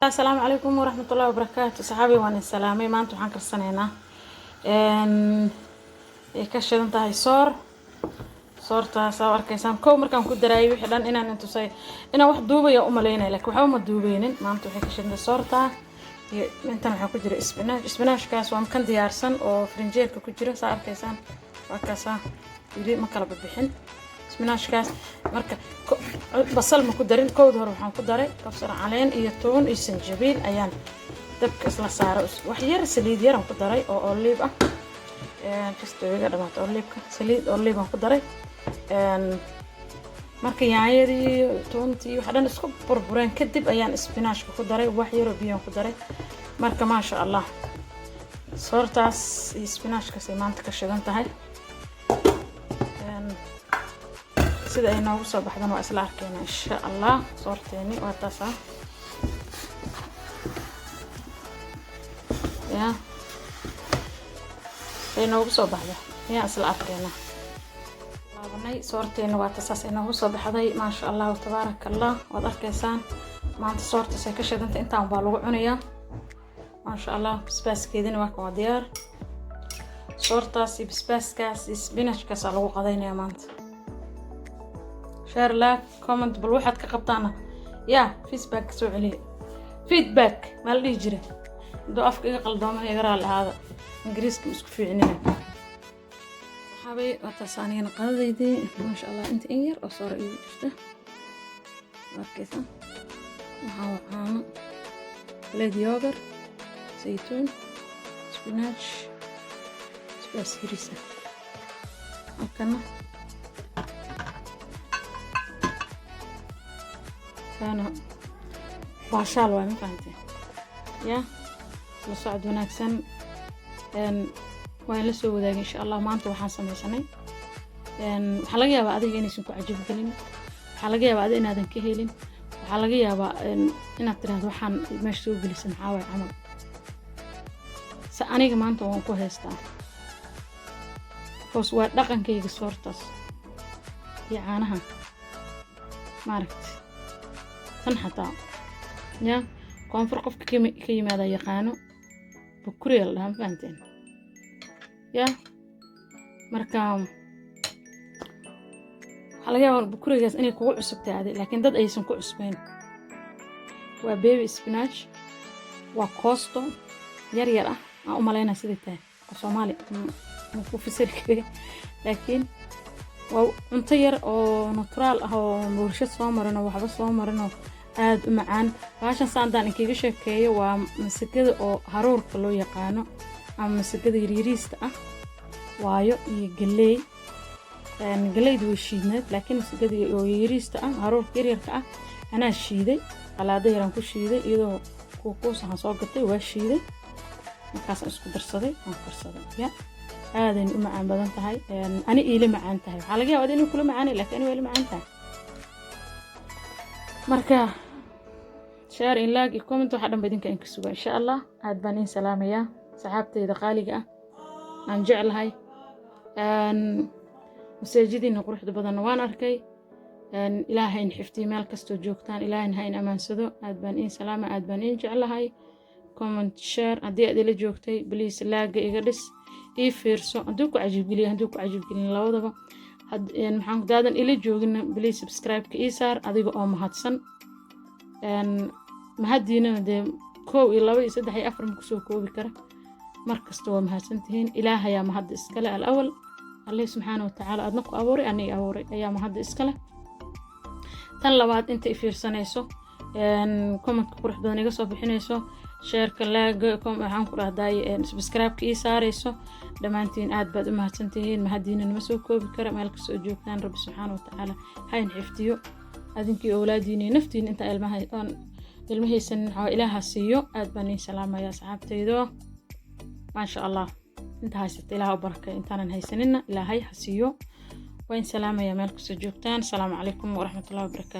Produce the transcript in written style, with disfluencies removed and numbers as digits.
Asalaamu calaykum waraxmatullahi wabarakaatu. Saxaabi, waan idin salaamay. Maanta waxaan karsanaynaa, ay ka shidan tahay soor. Soortaas aa arkaysaan, kow markaan ku daraayay wixii dhan inaan intusay, inaan wax duubaya u malaynaya, laakiin waxba ma duubeynin. Maanta waxay ka shidan tahay soortaa iyo intan waxaa ku jira spinach. Spinachkaas waa kan diyaarsan oo frinjeerka ku jira, saa arkaysaan. Waa kaasaa, weli ma kala bixin spinachkaas. Marka basal ma ku darin. Kowda hore waxaan ku daray kabsar caleen iyo toon iyo sanjabiil ayaan dabka isla saaray. Wax yar saliid yaraan ku daray oo olive ah. Just iga dhamaata oliveka, saliid olive aan ku daray. Marka yaanyadii, toontii, waxa dhan isku burbureen kadib ayaan spinachka ku daray, wax yaroo biyaan ku daray. Marka maasha Allah, soortaas iyo spinachkaas ay maanta ka shidan tahay. Sida ay noogu soo baxdan waa isla arkeyna, insha Allah. Soorteeni waa taasa ya ay noogu soo baxda ayaan isla arkeyna. Laabanay, soorteena waa tasaas ay noogu soo baxday, maasha Allahu tabaaraka Allah. Waad arkaysaan, maanta soortaas ay ka shidantay. Intaan baa lagu cunayaa, maasha Allah. Basbaaskeedina waa kan, waa diyaar. Soortaas iyo basbaaskaas iyo spinachkaasaa lagu qadaynayaa maanta. Share, like, comment. Bal waxaad ka qabtaana yaa feedback ka soo celiya. Feedback maa la dhihi jira? Hadduu afka iga qaldoomana iga raali ahaada, Ingiriiska ma isku fiicnina. Saxaabay, waa taas anigana qadadaydii, maasha Allah. Inta in yar oo soora iigu jirta arkaysa. Waxaa waa caano, bled yogurt, saytuun, spinach, basbaas hirisa. Halkana kaana baashaal waay, ma fahantay? Ya la socod wanaagsan. Waan la soo wadaagay, insha Allah. Maanta waxaan sameysanay, waxaa laga yaabaa adiga inaysan ku cajab gelin, waxaa laga yaabaa adiga inaadan ka helin, waxaa laga yaabaa inaad tiraahdo waxaan meesha soo gelisa maxaa waay camal. Se aniga maanta waan ku haystaa, because waa dhaqankayga soortaas iyo caanaha, maaragti. Tan xataa ya koonfur qofka ka yimaada yaqaano, bukuriya la dhahaa, ma fahanteen? Ya marka waxaa laga yaabaa bukurigaas inay kugu cusub tahay adi, laakiin dad aysan ku cusbeyn. Waa baby spinach, waa koosto yar yar ah aan u malaynaa siday tahay oo Soomaali ma ku fasiri kari, laakiin waa cunto yar oo natural ah oo warshad soo marin oo waxba soo marin oo aada u macaan. Baashan saandaan inkaga sheekeeyo, waa masagada oo haruurka loo yaqaano ama masagada yaryariista ah waayo, iyo galeey. Galeyda way shiidneed, laakiin masagada oo yaryariista ah, haruurka yaryarka ah, anaa shiiday. Qalaado yaraan ku shiiday, iyadoo kuukuus ahaan soo gatay, waa shiiday, markaasaan isku darsaday, waan karsaday. Ya aadayna u macaan badan tahay. Ani iila macaan tahay. Waxaa laga yaabaa inay kula macaanay, laakiin ani waa ila macaan tahay. Marka share in, like iyo comment, waxaa dhan ba idinka inka suga, insha Allah. Aad baan iin salaamayaa, saxaabteyda qaaliga ah aan jeclahay. Masaajadiina quruxda badanna waan arkay. Ilaahay in xifdiyo meel kastoo joogtaan, ilaahayna ha in amaansado. Aad baan iin salaama, aad baan iin jeclahay. Comment, share. Haddii aad ila joogtay, please like-ga iga dhis, ii fiirso. Hadduu ku cajiibgeliyo, hadduu ku cajiibgelin, labadaba. Maxaan daadan ila joogina, please subscribe-ka ii saar, adiga oo mahadsan. Mahadiinana dee kow iyo laba iyo saddex iyo afar ma kusoo koobi kara. Mar kasta waa mahadsantihiin. Ilaahayaa mahadda iskale al awal. Alleh subxaana watacaala aadna ku abuuray, aniga abuuray, ayaa mahadda iskale. Tan labaad, inta i fiirsanayso, commentka qurux badan iga soo bixinayso, shareka, like-ga, waxaan ku dhahday subscribe-ka ii saarayso, dhammaantiin aad baad u mahadsantihiin. Mahadiina nama soo koobi kara. Meel kastoo joogtaan, Rabbi subxaana watacaala ha in xifdiyo adinkii, owlaadiina iyo naftiina. Inta ilmaha oon ilmahaysanin, waxaa Ilaaha siiyo. Aad baan iin salaamaya, asxaabtaydo. Maasha Allah, inta haysata Ilaah u barakay, intaanan haysaninna Ilaahay ha siiyo. Waan salaamaya meel kastoo joogtaan. Asalaamu calaykum waraxmatullahi wabarakaatu.